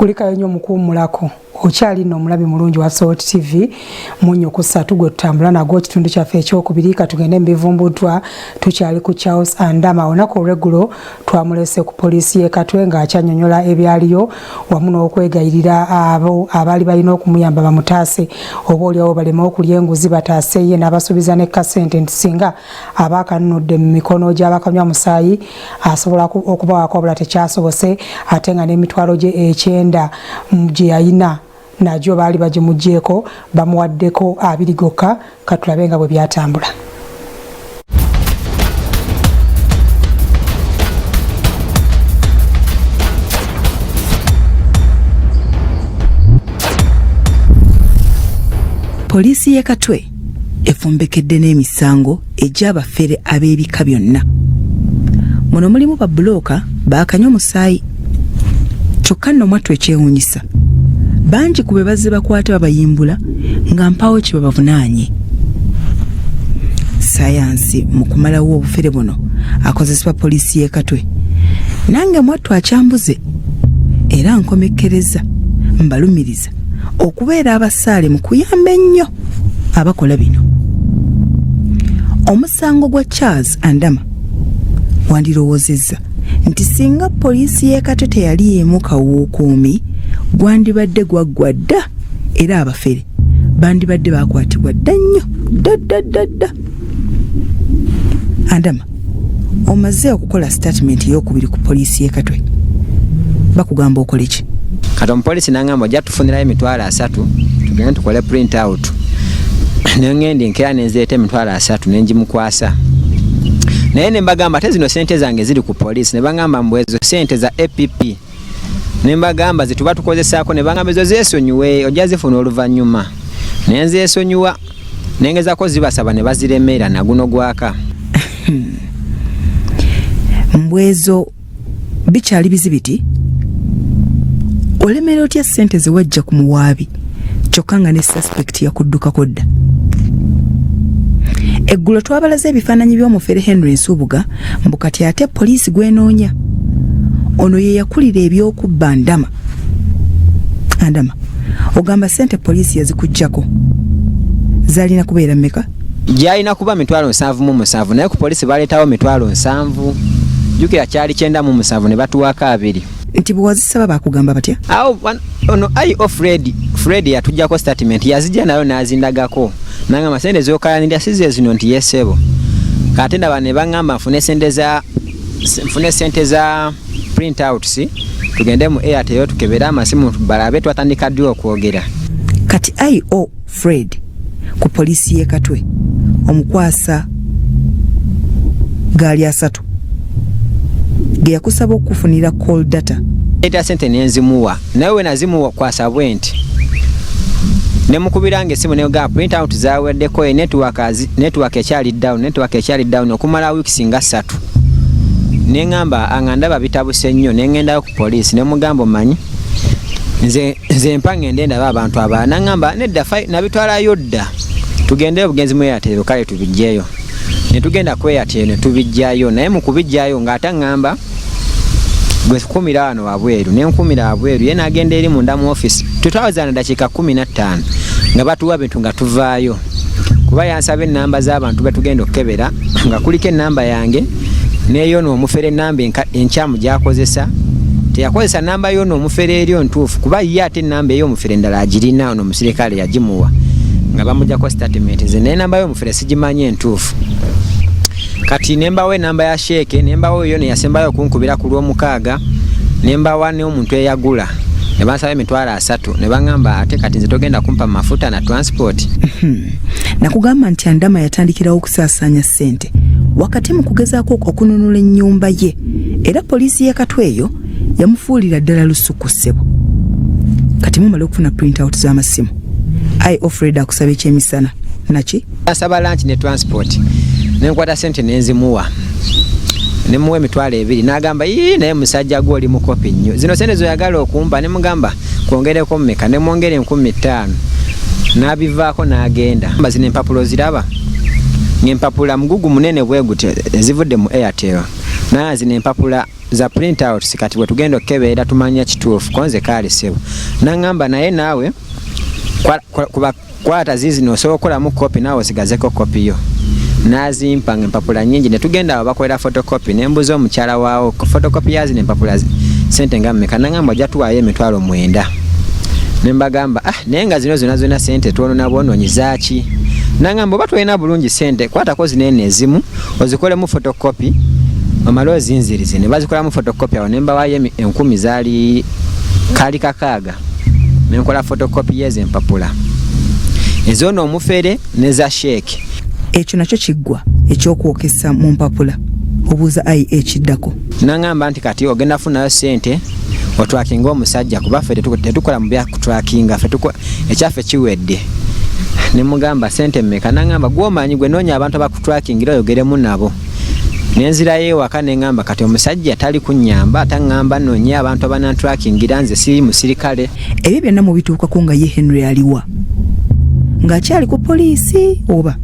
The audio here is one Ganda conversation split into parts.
Kulikayo nnyo mukuwummulako. Okyali nno omulabi mulungi wa Salt TV munyo ku ssatu gwe tutambula nagwo ekitundu kyaffe ekyokubiri. Katugende mu bivumbuddwa. Tukyali ku Charles Andama. Olunaku olw'eggulo twamulese ku poliisi y'e Katwe ng'akyanyonyola ebyaliyo wamu n'okwegayirira abo abaali balina okumuyamba bamutaase, oba oliawo baleme okulya enguzi bataase ye, n'abasuubiza ne kasente nti singa aba akanunudde mu mikono gy'abakanywa musaayi asobola okubawaako, wabula tekyasobose, ate nga n'emitwalo gye 90 gye yalina nagyo baali bagimuggyeeko, bamuwaddeko 20 gokka. Katulabe nga bwe byatambula. Poliisi y'e Katwe efumbekedde n'emisango egy'abafere ab'ebika byonna. Muno mulimu babbulooka baakanywa omusaayi. Kyokka nno mwattu ekyewuunyisa, bangi ku be bazze bakwata babayimbula nga mpaawo kye babavunaanye. Sayansi mu kumalawo obufere buno akozesebwa poliisi y'e Katwe nange mwattu akyambuze, era nkomekkereza mbalumiriza okubeera abasaale mu kuyamba ennyo abakola bino. Omusango gwa Charles Andama wandirowoozezza nti singa poliisi y'e Katwe teyali emu kawuukuumi gwandibadde gwaggwa dda, era abafere bandibadde bakwatibwa dda nnyo dda dda dda dda. Andama, omaze okukola sitatimenti ey'okubiri ku poliisi y'e Katwe, bakugamba okole ki? Kati omupoliisi nangamba ojja tufunirayo 30,000 tugende tukole print out. Nengenda enkeera nenzireeta 30,000 nengimukwasa, naye ne mbagamba ate zino sente zange ziri ku poliisi. Ne bagamba mbu ezo sente za APP. Ne mbagamba zetuba tukozesaako, ne bagamba ezo zeesonyiwe, ojja zifuna oluvannyuma. Ne nzeesonyiwa, nengezako zibasaba ne baziremera naguno gwaka. Mbwezo bikyali bizibiti. Olemera otya ssente ze wajja ku muwaabi kyokka nga ne suspect yakuddukako dda? Eggulo twabalaze ebifaananyi by'omufere Henry Nsubuga, mbu kati ate poliisi gwenoonya. Ono ye yakulira eby'okubba Ndama. Andama, ogamba ssente poliisi yazikuggyako zaalina kubeera mmeka? Gyalina kuba 77,000, naye ku poliisi baleetawo 70,000. Jjukira kyali 97 ne batuwaako 20. Nti bwe wazisaba bakugamba batya? Awo ono IO Fred yatuggyako statement, yazijja nayo n'azindagako, nangamba sente zokayanirira si ze zino? Nti yesebo. Kate ndaba ne baŋŋamba nfune sente za print outs tugende mu Airtel tukebere amasimu balabe twatandika ddi okwogera. Kati IO Fred ku poliisi y'e Katwe omukwasa gaali 30 ge yakusaba okufunira call data. Eta sente nenzimuwa, naye we nazimuwa kwasa bwe nti nemukubiranga esimu negamba print out zaweddeko, network ekyali down, network ekyali down okumala weeks nga 3. Neŋŋamba anga ndaba bitabuse nnyo, neŋŋendayo ku poliisi nemugamba omanyi nze mpa ŋŋende ndaba abantu abalala. Naŋŋamba nedda, nabitwalayo dda, tugende obugenzi mu Airtel kale tubiggyeyo. Ne tugenda ku Airtel ne tubiggyayo, naye mu kubiggyayo ng'ate aŋŋamba gwe kumira wano wabweru, ne nkumira wabweru, ye n'agenda eri munda mu office. Tetwawezaana dakiika 15 nga batuwa bintu nga tuvaayo, kuba yansaba ennamba z'abantu betugenda okukebera nga kuliko ennamba yange n'eyoono omufere, ennamba enkyamu gy'akozesa. Teyakozesa namba y'ono omufere eri ntuufu, kuba ye ate ennamba ey'omufere endala agirina, ono omusirikale yagimuwa nga bamugyako statement. Nze naye namba y'omufere sigimanyi entuufu. Kati nembawa enamba ya sheeke, nembawa eyo neyasembayo okunkubira ku Lwomukaaga, nembawa n'omuntu eyagula, ne bansaba 30,000, ne baŋŋamba ate kati nze togenda kumpa mafuta na transport. Nakugamba nti Andama yatandikirawo okusaasaanya ssente wakati mu kugezaako okununula ennyumba ye, era poliisi y'e Katwe eyo yamufuulira ddala lusuku ssebo. Kati mumala okufuna printout z'amasimu, IO Fred akusaba ekyemisana naki? Asaba lunch ne transport, nenkwata sente nenzimuwa, nemuwa 20,000, n'agamba ii naye musajja gwe oli mukopi nnyo, zino sente zoyagala okumpa? Nemugamba kwongereko mmeka? Nemwongera 5,000, n'abivaako n'agenda. Zino empapula oziraba ng'empapula mugugu munene bwe gutyo ezivudde mu Airtel. Naye zino empapula za print out, kati bwe tugenda okukebeera tumanya kituufu. Konze kaali ssebo. Naŋŋamba, naye naawe kuba kwata ziizino, osobola okukolamu kopi, naawe osigazeko kopi yo. Nazimpa nga empapula nyingi, ne tugenda awo bakolera photocopy. Ne mbuuza omukyala waawo, photocopy ya zino empapula sente nga mmeka? Naŋŋamba ojja tuwaayo 90,000. Ne mbagamba, ah, naye nga zino zonna zonna sente twonona bwonoonyi zaaki? Naŋŋamba, oba tolina bulungi sente, kwatako zino eno ezimu ozikolemu photocopy, omale ozinzirize. Ne bazikolamu photocopy awo, ne mbawaayo 1000, zaali kaali 6, nenkola photocopy yezo empapula ezoono omufere neza sheeke. Ekyo nakyo kiggwa ekyokwokesa mu mpapula, obuuza ai ekiddako. Naŋŋamba nti kati ogenda funayo sente otwakinga omusajja, kuba ffe tetukola mu byakutwakinga, ffe ekyaffe kiwedde. Ne mugamba, sente mmeka? Naŋŋamba, gwomanyi gwe, noonya abantu abakutwakingira oyogeremu nabo. Nenzirayo ewaka, neŋŋamba kati omusajja tali kunnyamba, taŋŋamba noonye abantu abanantwakingira, nze siri musirikale. Ebyo byonna mubituukako nga ye Henry aliwa? Ng'akyali ku poliisi oba?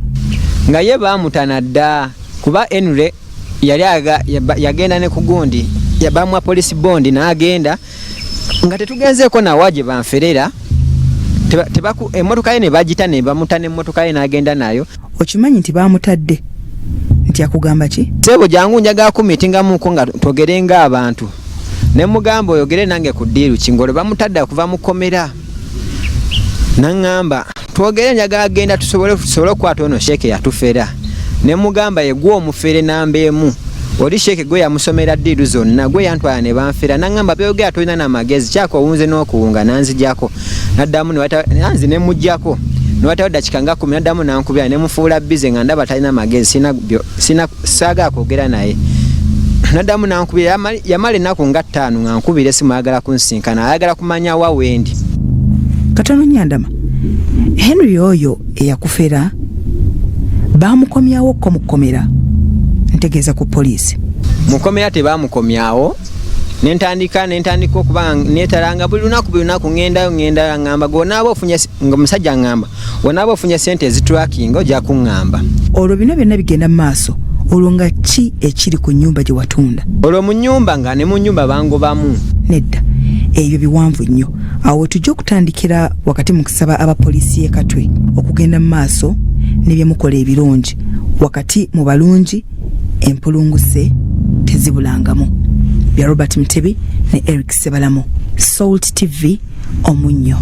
Nga ye baamutana dda, kuba Henry yali yagenda ne ku gundi, bamuwa police bond n'agenda nga tetugenzeeko nawa gye banferera. Emmotoka ye ne bagita ne bamuta n'emmotoka ye n'agenda nayo. Okimanyi nti baamutadde, nti akugamba ki? Sebo, jangu, njagala kumitingamuko nga twogere ng'abantu. Ne mugamba, oyogere nange ku deal ki ng'olwo bamutadde okuva mu kkomera? Naŋŋamba, twogere, njagala genda tusobole okukwata ono sheeke yatufera. Ne mugamba, ye gwe omufere namba emu, oli sheeke gwe yamusomera deal zonna, gwe yantwala ne banfera. Naŋŋamba, byogera tolina n'amagezi, kyaka owunze n'okuwunga. Nanzijako, naddamu nanzi ne muggyako, newatayo dakika nga 10, naddamu nankubira, ne mufuula busy nga ndaba talina magezi, sina saagala kwogera naye. Naddamu nankubira, yamala ennaku nga 5 nga nkubira esimu, ayagala kunsinkana, ayagala kumanya wa wendi. Katono nyandama, Henry oyo eyakufera baamukomyawo ko mu kkomera, ntegeeza ku poliisi? Mukomera tebamukomyawo. Nentandika okuba netalanga buli lunaku, buli lunaku ŋŋendayo, ŋŋendayo. Ŋŋamba, gwonaaba ofunye, nga omusajja ŋŋamba, wonaaba ofunye sente ezitwakinga ojja kuŋŋamba. Olwo bino byonna bigenda mu maaso, olwo nga ki ekiri ku nnyumba gye watunda? Olwo mu nnyumba, nga ne mu nnyumba bangobamu. Nedda, ebyo biwanvu nnyo. Awo tujja okutandikira wakati mu kusaba abapoliisi y'e Katwe okugenda mu maaso ne bye mukola ebirungi. Wakati mu balungi empulunguse tezibulangamu. Bya Robert Mutebi ne Eric Sebalamu, Salt TV, Omunnyo.